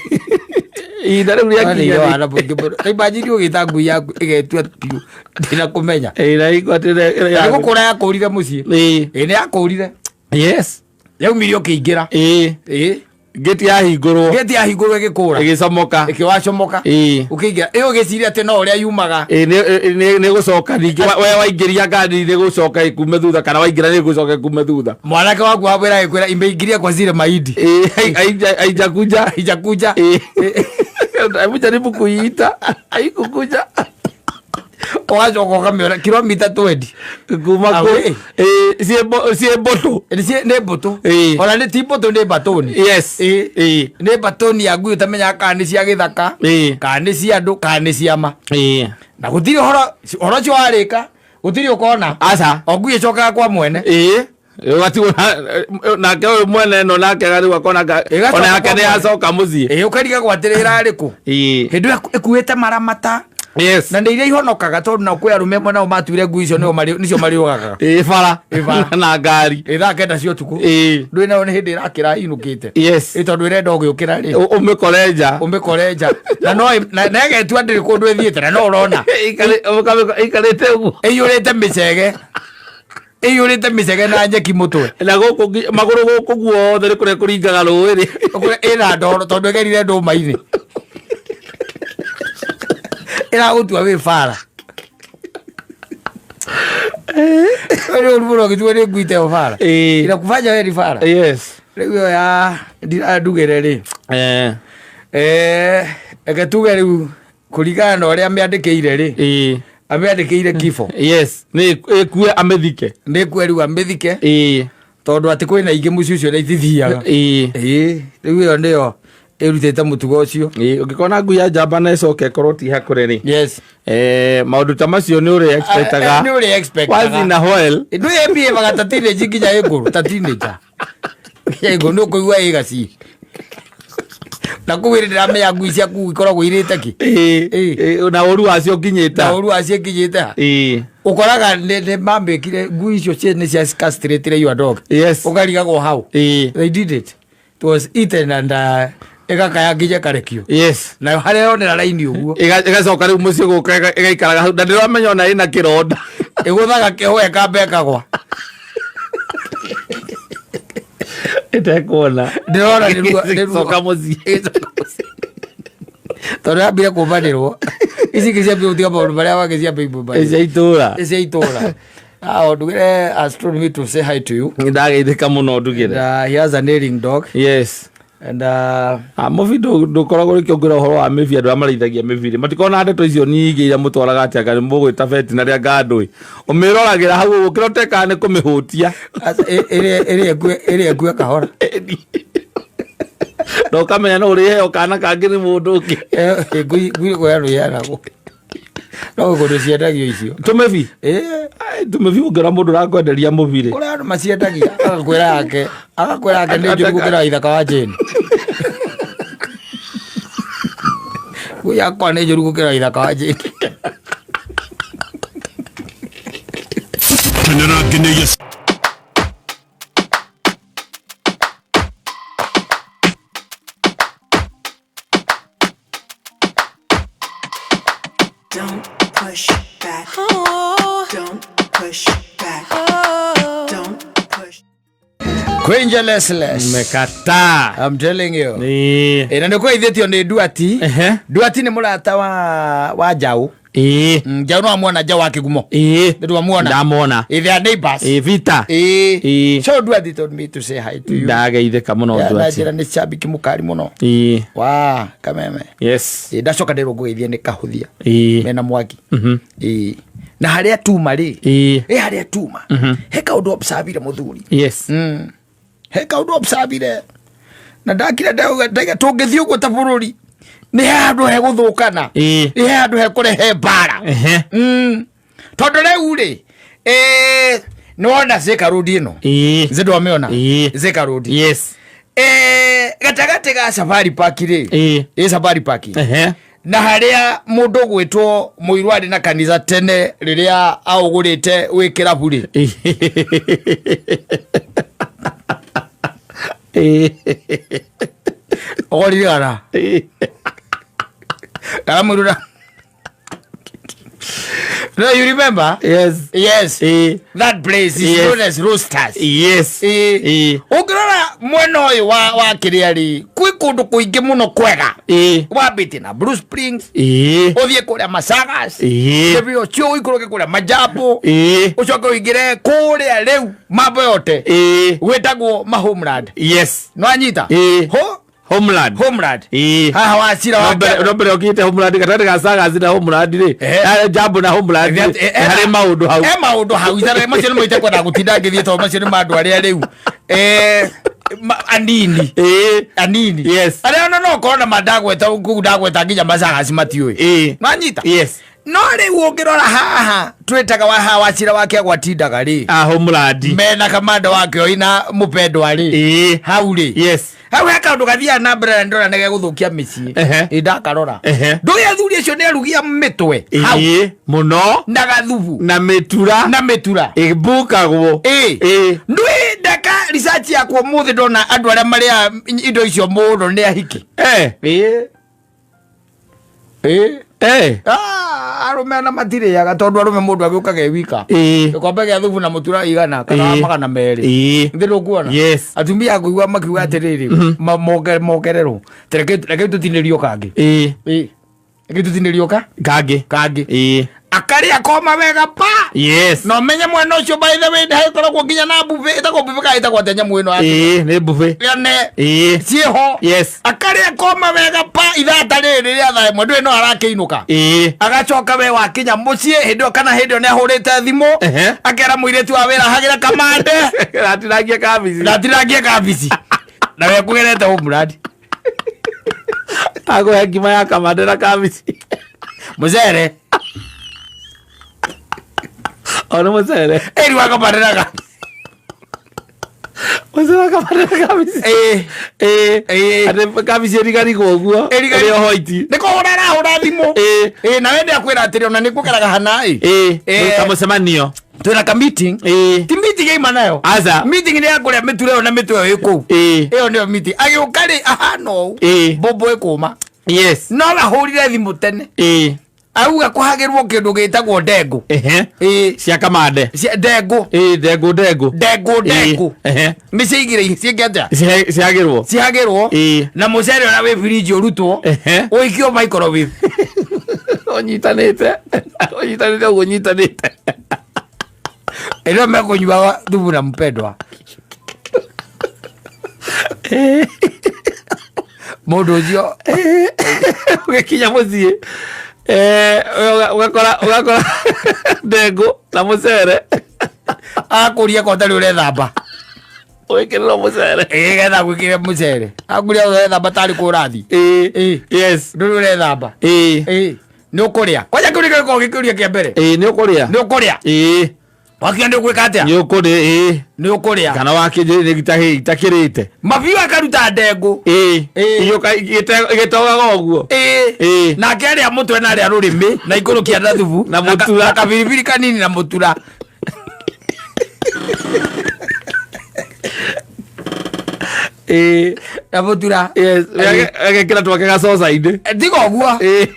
Ihinda rĩu rĩakinya rĩ. Imagine ũgĩta ngui yaku ĩgetua biũ ndĩna kũmenya. Na ĩgwatĩre- Nĩ gũkũra yakũrire mũciĩ. Nĩ yakũrire. Yes. Yaumire ũkĩingĩra. Ngĩti yahingũrwo. Ngĩti yahingũrwo ĩgĩkũra. Ĩgĩcomoka. Ĩkĩwacomoka. Ũkĩingĩra. Ĩyo ũgĩciria atĩ no ũrĩa yumaga. Nĩ gũcoka ningĩ. We waingĩria ngari nĩ gũcoka ĩkume thutha, kana waingĩra nĩ gũcoka ĩkume thutha. Mwanake waku wamwĩra agĩkwĩra imeingiria kwa zile mahindi. Haijakuja. Haijakuja. Hebu jaribu kuiita. Haikukuja. Ũgacoka ũkamĩona kilomita 20. Kuma kũ? Away. Ciĩ mbũtũ. Nĩ mbũtũ. Ona nĩ ti mbũtũ, nĩ mbatũni. Yes. Nĩ mbatũni ya ngui ũtamenyaga kana nĩ cia gĩthaka, kana nĩ cia andũ, kana nĩ cia ma. Na gũtirĩ ũhoro ũcio warĩka, gũtirĩ ũkona. Aca. O ngui ĩcokaga kwa mwene. Ũgatigwo nake ũyũ mwene ĩno nake rĩu akona Ĩgacoka ona yake kwa nĩ mwene. yacoka mũciĩ. Ũkarigagwo atĩrĩ ĩrarĩ kũ? Hĩndĩ ĩyo ĩkuĩte maramata. Yes. Na nĩ iria ihonokaga tondũ nao kwĩ arũme amwe nao matuire ngui icio nĩcio marĩũgagaga. Bara. Bara. Na ngari. Thaa 9 cia ũtukũ. Ndũĩ nayo nĩ hĩndĩ ĩrakĩra inũkĩte. Yes. Tondũ ĩrenda ũgĩũkĩra rĩ. Ũmĩkore nja. Ũmĩkore nja. Na no na ĩgetua ndĩrĩ kũndũ ĩthiĩte na no ũrona. Ĩikarĩte ũguo. Ĩiyũrĩte mĩcege. Ĩiyũrĩte mĩcege na nyeki mũtwe. Na gũkũ magũrũ gũkũ guothe nĩ kũrĩa kũringaga rũĩ rĩ. Kũrĩa ĩna ndoro tondũ ĩgerire ndũma-inĩ. Ĩragũtua wĩ bara. Wewe ũru mũno ũgĩtua nĩ ngui ta ĩyo bara. Inakufanya wewe ni bara. Yes. Rĩu ĩyo ya ndirandugĩre rĩ. Reke tuge rĩu kũringana na ũrĩa amĩandĩkĩire rĩ. Amĩandĩkĩire kifo. Yes. Nĩ ĩkue amĩthike. Nĩ ĩkue rĩu amĩthike. Tondũ atĩ kwĩna ingĩ mũciĩ ũcio na itithiaga. Rĩu ĩyo nĩyo ĩrutĩte mũtugo ũcio. Ũngĩkona ngui ya njamba na ĩcoke ĩkorwo ti hakũre rĩ. Yes. Maũndũ ta macio nĩ ũrĩ expectaga. Nĩ ũrĩ expectaga. Once in a while. Ndũ ĩmbiĩvaga ta teenage nginya ĩngũrũ, ta teenager. Nginya ĩngũrũ, nĩ ũkũigua ĩ gaci. Na kũu ĩrĩ ndĩramenya ngui ciaku ikoragwo irĩte kĩ. Na ũru wacio ũkinyĩte. Na ũru wacio ũkinyĩte ha. Ũkoraga nĩ mambĩkire ngui icio nĩ cia castrated your dog. Yes. Ũkarigagwo hau. They did it. It was eaten and ĩgakaya nginya ĩkarekio. Yes. Nayo harĩa yonera raini ũguo. Ĩgacoka rĩu mũciĩ gũka ĩgaikaraga hau. Na ndĩramenya ona ĩna kĩronda. Ĩgũthaga kĩhũa ĩkamba ĩkagwa. Ĩtekuona. Ndĩrona nĩ ruo, nĩ ruo. Ĩgĩcoka mũciĩ. Ĩgĩcoka mũciĩ. Tondũ yambire kũmbanĩrwo. Ici ingĩ ciambire gũtiga maũndũ marĩa wangĩ ciambire kũmbanĩrwo. Cia itũũra. Cia itũũra. Ndugire astronomy to say hi to you. Ndageithĩka mũno ndugire. And he has an ailing dog. Yes. And Mũbi ndũkoragwo rĩkĩongera ũhoro wa mĩbi, andũ arĩa marĩithagia mĩbi rĩ matikoragwo na ndeto icio nyingĩ iria mũtwaraga atĩ anga nĩ mũgwĩta vetinary anga andũ ĩ ũmĩroragĩra hau ũguo kĩrĩa ũtekaga nĩ kũmĩhũtia. Ĩrĩa ĩkue kahora. Na ũkamenya no ũrĩheo kana kangĩ nĩ mũndũ ũngĩ. Ngui kũheanwo iheanagwo no kũndũ ciendagio icio. Tũmĩbi? Ĩĩ. Ai, tũmĩbi ũngĩona mũndũ ũrakwenderia mũbi rĩ. Kũrĩa andũ maciendagia agakwĩra yake, agakwĩra yake nĩ njũru gũkĩra ithaka wa Jane. Ngui yakwa nĩ njũru gũkĩra ithaka wa Jane. Kenera nginya. Don't push back. Don't push back. Don't push. Kwinja less less. Mmekataa. I'm telling you. Ĩĩ. Ĩ, na nĩ kwĩithĩtio nĩ Duati. Duati nĩ mũrata wa Njaũ. Njaũ no amuona, Njaũ wa Kĩgumo. Nĩ ndwamuona? Ndamona. Ĩ, they are neighbors. Ĩĩ, Vita. Ĩ. Ĩĩ. So Duati told me to say hi to you. Ndageithĩka mũno. Ya, na Duati. njĩra nĩ shabiki mũkari mũno wa Kameme. Ĩ, ndacoka ndĩrwo ngũgeithie nĩ Kahũthia mena Mwaki. Ĩ, na harĩa tuma rĩ, ĩ harĩa tuma he kaũndũ observire mũthuri. He kaũndũ observire na ndakira ndauga ndaiga tũngĩthiĩ ũguo ta bũrũri nĩ he handũ hegũthũkana. Nĩ he handũ hekũrehe mbara. Tondũ rĩu rĩ, nĩ wona Thika Road ĩno? Ĩĩ. Nĩ ndwamĩona? Ĩĩ. Thika Road. Gatagatĩ ga Safari Park rĩ, ĩ Safari Park na harĩa mũndũ ũgwĩtwo Mũirũ arĩ na kanitha tene rĩrĩa aũgũrĩte wĩ kĩrabu rĩ. Ũkoririkana kana Mũirũ na no, you remember? Yes. Yes. That place is known as Roasters. Ũngĩrora mwena ũyũ wa kĩrĩa rĩ, kwĩ kũndũ kũingĩ mũno kwega. Wambĩtie na Blue Springs, ũthiĩ kũrĩa Masagas, nĩguo ũcio ũikũrũke kũrĩa Majambo, ũcoke ũingĩre kũrĩa rĩu mambo yote gwĩtagwo ma homeland. Nĩwanyita? Ho Homeland. Homeland. Haha wacira wa No mbere ũkinyĩte homeland gatagatĩ ga Sagas na homeland rĩ, Jambo na homeland rĩ, harĩ maũndũ hau. E maũndũ hau itara macio nĩ moite kwenda gũtinda ngĩthiĩ tondũ macio nĩ ma andũ arĩa rĩu anini. Anini. Arĩa ona no ũkorwo na mandagweta kũu ndagweta nginya Masagas matiũĩ. Nĩwanyita? Yes. No rĩu ũngĩrora haha twĩtaga wa haha wacira wake agwatindaga rĩ. Homeland. Mena kamanda wake oina mũpendwa rĩ. Hau rĩ. Hau he kaũndũ gathiaga na mbere na ndĩrona nĩ gegũthũkia mĩciĩ. Ĩ ndakarora. Ndũĩ athuri acio nĩ arugi a mĩtwe. Hau. Mũno. Na gathubu. Na mĩtura. Na mĩtura. Ĩmbukagwo. Ndũĩ ndeka research yakwa ũmũthĩ ndona andũ arĩa marĩaga indo icio mũno nĩ ahiki. Arũme ona matirĩaga tondũ arũme mũndũ agĩũkaga e wika. Gĩkombe gĩa thubu na mũtura igana kana 200. Nĩ ndũkuona? Yes. Atumia ngũigua makiuga atĩrĩrĩ, mongererwo. Reke tũtinĩrio kangĩ. Reke tũtinĩrio ka? Kangĩ. Kangĩ. Akarĩa koma wega pa. Na ũmenye mwena ũcio by the way nĩ hagĩkoragwo nginya na buffet, ĩtagwo buffet kana ĩtagwo atĩa nyamũ ĩno ya Nĩ buffet. Yone. Ciĩho. Akarĩa koma wega pa ithaa ta rĩrĩ rĩa thaa ĩmwe, ndũĩ no arakĩinũka. Agacoka we wakinya mũciĩ hĩndĩ ĩyo kana hĩndĩ ĩyo nĩ ahũrĩte thimũ. Akera mũirĩtu wa wĩra hagĩre kamande. Natinagie kabici. Natinagie kabici. Na we kũgerete homeland. Agũhe ngima ya kamande na kabici. Mũcere. O nĩ mũcere. Ĩri wa kamande na kabici. Mũcere wa kamande na kabici. Atĩ kabici ĩrigarigwo ũguo. Ĩrigarigwo. Ĩrĩ o hoiti. Nĩ kũhũra arahũra thimũ. Na we nĩ akwĩra atĩrĩ ona nĩ kũgeraga hana ĩ. Nĩ kamũcemanio. Twĩna ka meeting. Ti meeting yaima nayo. Aca. Meeting nĩ ya kũrĩa mĩtura ĩyo na mĩtwe ĩyo ĩ kũu. Ĩyo nĩyo meeting. Agĩũka rĩ ahana ũũ. Mbũmbũ ĩkũma. No ahũrire thimũ tene. Auga kũhagĩrwo kĩndũ gĩtagwo ndengũ. Cia kamande. Cia ndengũ. Ndengũ, ndengũ. Ndengũ, ndengũ. Nĩ ciaigĩrĩ, ciĩke atĩa? Cihagĩrwo. Cihagĩrwo. Na mũcere ũrĩa wĩ birinji ũrutwo. Ũikio microwave. Ũnyitanĩte. Ũnyitanĩte ũguo ũnyitanĩte. Ĩrĩa mekũnyua thubu na mpendwa. Mũndũ ũcio Ũgĩkinya mũciĩ ũgakora ndengũ na mũcere. Akũria ko ũtarĩ ũrethamba. Wĩkĩrĩrwo mũcere. Ĩĩ getha gwĩkĩre mũcere. Akũria ũrethamba tarĩ kũ ũrathiĩ. Ĩĩ. Yes. Ndũrĩ ũrethamba. Ĩĩ. Ĩĩ. Nĩ ũkũrĩa. Kwanja kĩu nĩkĩo gĩkoragwo gĩkĩũria kĩa mbere. Ĩĩ nĩ ũkũrĩa. Nĩ ũkũrĩa. Ĩĩ. Wakinya nĩ ũgwĩka atĩa? Nĩ ũkũrĩa. Ĩĩ. Nĩ ũkũrĩa. Kana wakĩnjĩrĩ itakĩrĩte. Mabiũ akaruta ndengũ. Ĩĩ. Ĩĩ. Igĩũka igĩtogaga ũguo. Ĩĩ. Ĩĩ. Nake arĩa mũtwe na arĩa rũrĩmĩ na ikũrũkia na thubu Na mũtura. na kabiribiri kanini na mũtura. Ĩĩ. Na mũtura. Yes. Agekĩra twake gacoca-inĩ. Tiga ũguo. Ĩĩ.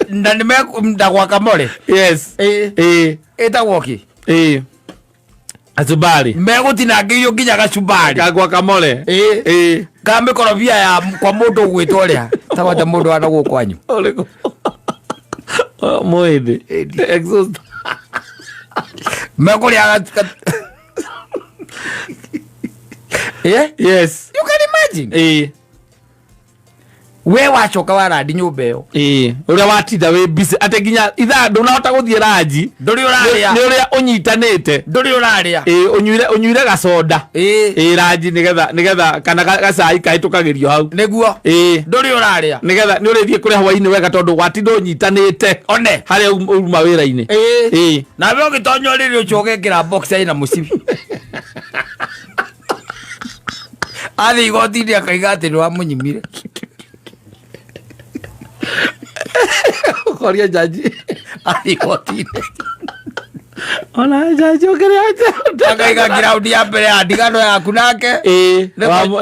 Na nĩ na guacamole. Yes. Ĩĩ. Ĩĩ. Ĩtagwo kĩ? Ĩĩ. Kachumbari. Megũtinangĩirio nginya gacumbari. Ka guacamole. Ĩĩ. Ĩĩ. Ka mĩkorobia ya kwa mũndũ ũgwĩtwo ũrĩa. Tagwo atĩa mũndũ wa na gũkũ kwanyu? Ũrĩkũ? Mũhĩndĩ. Exhaust. Mekũrĩa Eh? Yes. You can imagine. Ĩĩ. We wacoka warandi nyũmba ĩyo. Ĩĩ. Ũrĩa watinda wĩ busy atĩ nginya ithaa ndũnahota gũthiĩ ranji. Ndũrĩ ũrarĩa. Nĩ ũrĩa ũnyitanĩte. Ndũrĩ ũrarĩa. Ĩĩ ũnyuire gacoda. Ĩĩ. Ĩĩ ranji nĩgetha kana gacai kahĩtũkagĩrio hau. Nĩguo. Ĩĩ. Ndũrĩ ũrarĩa. Nĩgetha nĩ ũrĩthiĩ kũrĩa hwainĩ wega tondũ watinda ũnyitanĩte. One. Harĩa uma wĩra-inĩ. Ĩĩ. Ĩĩ. Nawe ũgĩtonya ũrĩrĩ ũcio ũgekĩra boxer ĩna mũcibi. Athiĩ igoti-inĩ akaiga atĩ nĩ wamũnyimire. Ũkoria jaji. Athiĩ igoti-inĩ. Ona jaji ũkĩrĩ atĩa? Akaiga ngiraundi ya mbere ya ndigano yaku nake. Ĩĩ.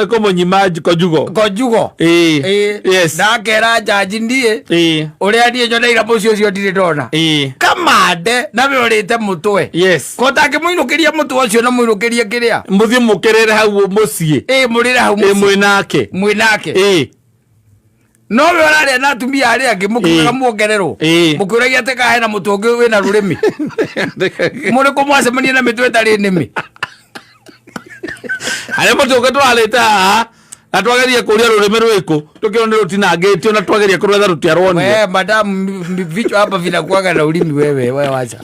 Ĩkũmũnyima kojugo. Kojugo. Ĩĩ. Ĩĩ. Yes. Na akera jaji niĩ. Ĩĩ. Ũrĩa niĩ nyoneire mũciĩ ũcio ndirĩ ndona. Ĩĩ. Kamande na we ũrĩte mũtwe. Yes. Ko ũtangĩmũinũkĩria mũtwe ũcio na mũinũkĩrie kĩrĩa? Mũthiĩ mũkĩrĩre hau mũciĩ. Ĩĩ mũrĩre hau Ĩĩ mũciĩ. mwĩ nake. Mwĩ nake. Ĩĩ. No we ũrarĩa na atumia arĩa angĩ mũkiugaga Ĩĩ. muongererwo. Ĩĩ. Mũkĩũragia atĩ kana hena mũtwe ũngĩ wĩna rũrĩmĩ. Mũrĩ kũ mwacemania na mĩtwe ĩtarĩ nĩmĩ? Harĩa mũtĩ ũngĩ tũrarĩte haha na twageria kũria rũrĩmĩ rwĩkũ tũkĩona nĩ rũtinangĩtio na twageria kũrwetha rũtiarwonire. We madam, vichwa hapa vinakuwaga na ulimi wewe, wewe wacha.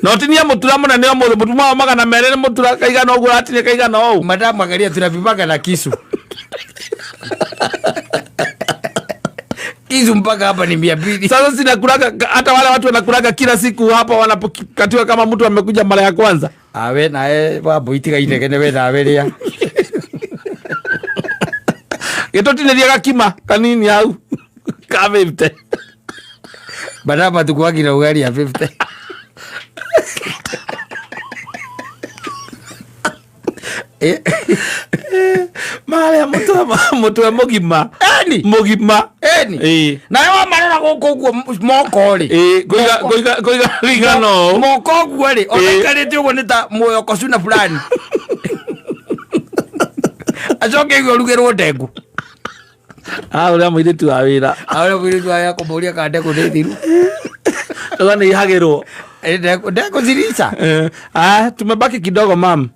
Na ũtinie mũtura mũnene ũmũthĩ mũtuma wa 200 nĩ mũtura kaigana ũguo ũratinia kaigana ũũ. Madam, angalia tunapimaga na kisu. Kisu mpaka hapa ni 200. Sasa sinakulaga hata wale watu wanakulaga kila siku hapa wanapokatiwa kama mtu amekuja mara ya kwanza. Awe nawe wambo itiga inegene we nawe rĩa. Gĩtũtinĩria gakima kanini hau ka 50. Madam atukuagi na ugali ya 50. Marĩa mũtwe mũgima. Eni. Mũgima. Eni. Ĩĩ. Nawe wamarora gũkũ ũguo moko rĩ. Ĩĩ, kũiga no. Moko ũguo rĩ, ona Ĩĩ. ikarĩte ũguo nĩ ta muoyoko cuna fulani. Acoke igue ũrugĩrwo ndengũ. Ah, ũrĩa mũirĩtu wa wĩra. Ah, ũrĩa mũirĩtu wa wĩra kũmũria kana ndengũ nĩ thiru. Ũga nĩ ihagĩrwo. Ndengũ ziliisha. Ah, tumebaki kidogo mam.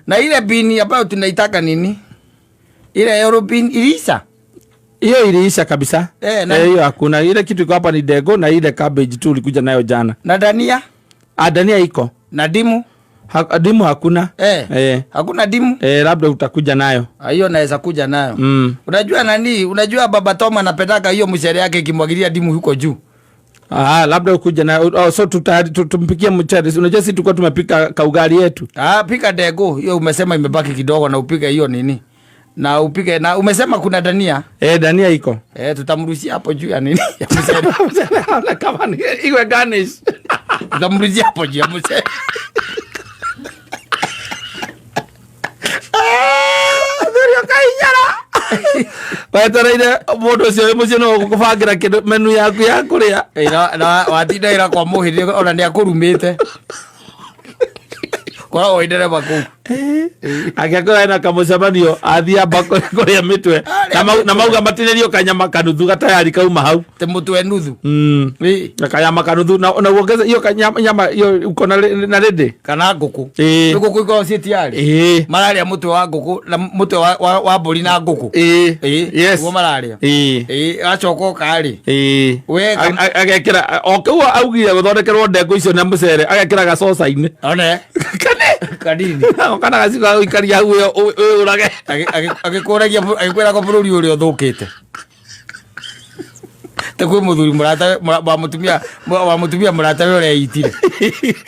Na ile bini ambayo tunaitaka nini? Ile yellow bean iliisha? Hiyo iliisha kabisa. Na Hiyo hakuna. Ile kitu iko hapa ni ndengũ na ile cabbage tu ulikuja nayo jana. Na dania? Ah, dania iko. Na dimu? Dimu hakuna. Hakuna dimu? Labda utakuja nayo. Hiyo naweza kuja nayo. Unajua nani? Unajua Baba Toma anapendaka hiyo mchele yake ikimwagilia dimu huko juu. Ah, labda ukuja nayo. Oh, so tumpikie mchele. Unajua sisi tulikuwa tumepika kaugali yetu. Ah, pika ndengũ. Hiyo umesema imebaki kidogo na upike hiyo nini? Na upike na umesema kuna dania? Dania iko. Tutamrushia hapo juu ya nini? Ya mchele. Mchele kama ni iwe garnish. Tutamrushia hapo juu ya mchele. Wetereire mũndũ ũcio wĩ mũciĩ no gũkũbangĩra kĩndũ menu yaku ya kũrĩa. Na watinda ĩra kwa mũhĩrĩ ona nĩ akũrumĩte. Koragwo wĩ ndereba kũu. Angĩakorwo ena kamũcemanio athiĩ amba kũrĩa mĩtwe. Na mauga matinĩrio kanyama kanuthu gatayari kauma hau. Te mũtwe nuthu. Ĩ. Na kanyama kanuthu na uongeze hiyo kanyama nyama hiyo uko na rĩndĩ. Kana ngũkũ. Ĩ. Ngũkũ ikoragwo ciĩ tiarĩ. Ĩ. Mararĩa mũtwe wa ngũkũ na mũtwe wa mbũri na ngũkũ. Ĩ. Ĩ. Yes. Nĩguo mararĩa. Ĩ. Ĩ, acoka oka rĩ. Ĩ. We Agekĩra o kĩu augire gũthondekerwo ndengũ icio na mũcere agekĩra gacoca-inĩ. One. Kane. Kanini. Kana gaciko ga gũikaria hau wĩyũrage. Agĩkũragia agĩkwĩraga bũrũri ũrĩa ũthũkĩte. Te kwĩ mũthuri mũrata wa mũtumia wa mũtumia mũrata we ũreitire.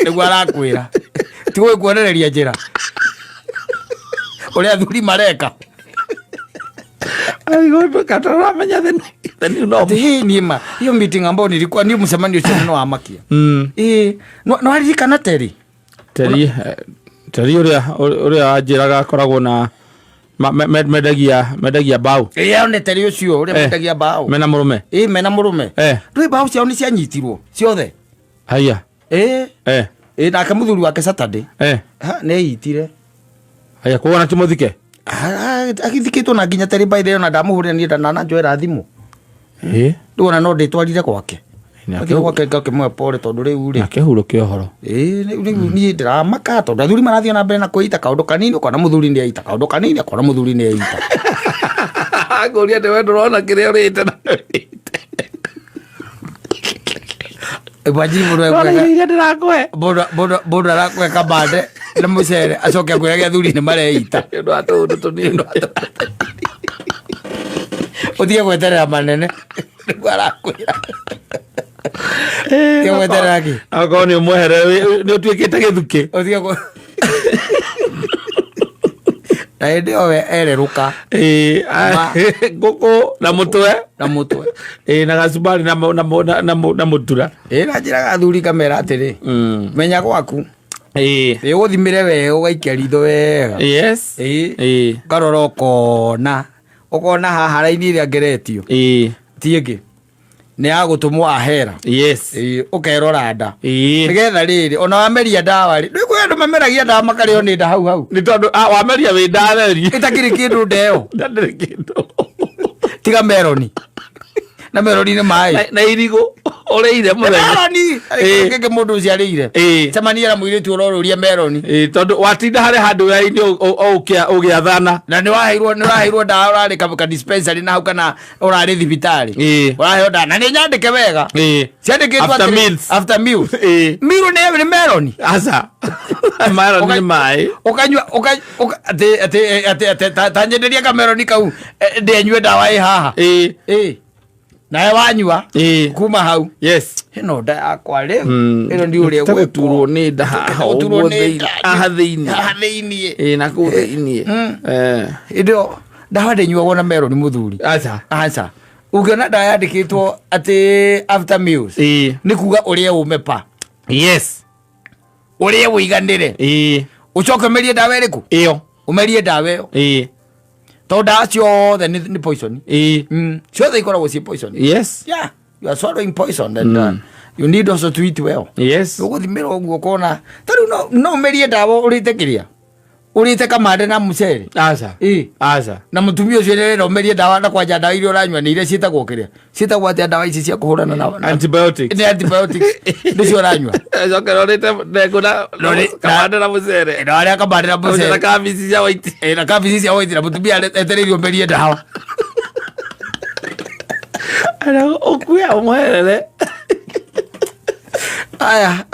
Nĩguo arakwĩra. Ti gũgĩkuonereria njĩra. Ũrĩa athuri mareka. Kataramenya the new norm. Ati hii ni ma hiyo meeting ambayo nilikuwa ni mcemanio ũcio nĩ wamakia. Ĩ, no aririkana Terry. Teri Teri ũrĩa ũrĩa anjĩraga akoragwo na mendagia mbaũ. Ĩ, one Terry ũcio ũrĩa mendagia mbaũ. Mena mũrũme. Ĩ, mena mũrũme. Ndũĩ mbaũ ciao nĩ cianyitirwo ciothe. Haiya. Ĩ. Ĩ, nake mũthuri wake Saturday. Ha, nĩ eitire. Haiya, koguo na ti mũthike? Agĩthikĩtwo na nginya Terry by the way, ona ndamũhũrĩra niĩ ndananjoera thimũ. Ĩ. Rĩu ona no ndĩtwarire gwake. Nake gwake ngakĩmũhe pole tondũ rĩu rĩ. Nake hurũke ũhoro. Ĩ, rĩu niĩ ndĩramaka tondũ athuri marathiĩ na mbere na kwĩita kaũndũ kanini, ũkona mũthuri nĩ aita kaũndũ kanini, ũkona mũthuri nĩ aita. Ngũria nĩ we ndũrona kĩrĩa ũrĩte na ũrĩte. Imagine mũndũ Ndũrona ekwega. irio iria ndĩrakũhe. Mũndũ arakũhe kamande na mũcere acoke akwĩrage athuri nĩ mareita. Nĩ ũndũ wa tũũndũ tũnini. Ũtige gweterera manene. Nĩguo arakwĩra. Ũtige gweterera kĩ? Akorwo nĩ ũmwehere nĩ ũtuĩkĩte gĩthukĩ. Ũtige Na hĩndĩ ĩyo we ererũka. Ĩ, ngũkũ na mũtwe. Na mũtwe. Ĩ, na gacumbari na mũtura. Ĩ, na njĩraga athuri ngamera atĩrĩ, menya gwaku. Ĩ. Ĩ, ũthimĩre wega, ũgaikia ritho wega. Yes. Ĩ. Ĩ. Ũkarora ũkona. Ũkona haha raini ĩrĩa ngeretio. Ĩ. Ti ĩngĩ. Nĩ ya gũtũmwo ahera. Yes. Ĩ, ũkerora nda. Ĩ. Nĩgetha rĩrĩ, ona wameria ndawa rĩ, rĩu kwĩ andũ mameragia ndawa makarĩo nĩ nda hau hau. Nĩ tondũ, wameria wĩ nda theri. Ĩtakĩrĩ kĩndũ nda ĩyo. Ndakĩrĩ kĩndũ. Tiga meroni. Na meroni nĩ maĩ. Na irigũ ũrĩire mũthenya. Meroni! Ĩ. Gĩkĩ mũndũ ũcio arĩire. Ĩ. Cemania na mũirĩtu ũrorũria meroni. Ĩ, tondũ watinda harĩ handũ wĩra-inĩ ũgĩathana. Na nĩ waheirwo, nĩ ũraheirwo ndawa ũrarĩ ka dispensary na hau kana ũrarĩ thibitarĩ. Ĩ. Ũraheo ndawa na nĩ nyandĩke wega. Ĩ. Ciandĩkĩtwo After atĩrĩ, meals. After meals. Ĩ. Meal nĩ meroni. Aca. Meroni nĩ maĩ. Ũkanyua, atĩ, atĩ, atĩ, atĩ, ta nyenderia kameroni kau, ndĩanyue ndawa ĩ haha. Ĩ. Ĩ. Nawe wanyua. Ĩ. Kuma hau. Yes. Ĩno nda yakwa rĩu. Ĩno nĩ ũrĩa Ta gwĩkwo. gũturwo nĩ nda haha Gũturwo ũguo nĩ thĩinĩ. nda. Haha thĩinĩ. Haha thĩinĩ. Ĩ, na kũu thĩinĩ. Ĩndĩ ĩyo ndawa ndĩnyuagwo na meroni mũthuri. Aca. Aca. Ũngĩona ndawa yandĩkĩtwo atĩ after meals. Ĩ. Nĩ kuga ũrĩe ũme pa. Yes. Ũrĩe ũiganĩre. Ĩ. Ũcoke ũmerie ndawa ĩrĩkũ? Ĩyo. Ũmerie ndawa ĩyo. Ĩ. Tondũ ndawa ciothe nĩ poison. Ĩ. Ciothe ikoragwo ciĩ poison. Yes. Yeah. You are swallowing poison and, you need also to eat well. Yes. Ũgũthimĩra ũguo ũkona. Ta rĩu no ũmerie ndawa ũrĩte kĩrĩa? Ũrĩte kamande na mũcere. Aca. Ĩ. Aca. Na mũtumia ũcio nĩarenda ũmerie ndawa na kwanja ndawa iria ũranyua nĩ iria ciĩtagwo kĩrĩa? Ciĩtagwo atĩa ndawa ici cia kũhũrana na Antibiotics. Nĩ antibiotics. Nĩcio ũranyua. Coke ũrĩte ndengũ na kamande na mũcere. Na arĩa kamande na mũcere. Na kabici cia white. Ĩ, na kabici cia white na mũtumia etereirio ũmerie ndawa. Ara ũkue ũmweherere. Aya.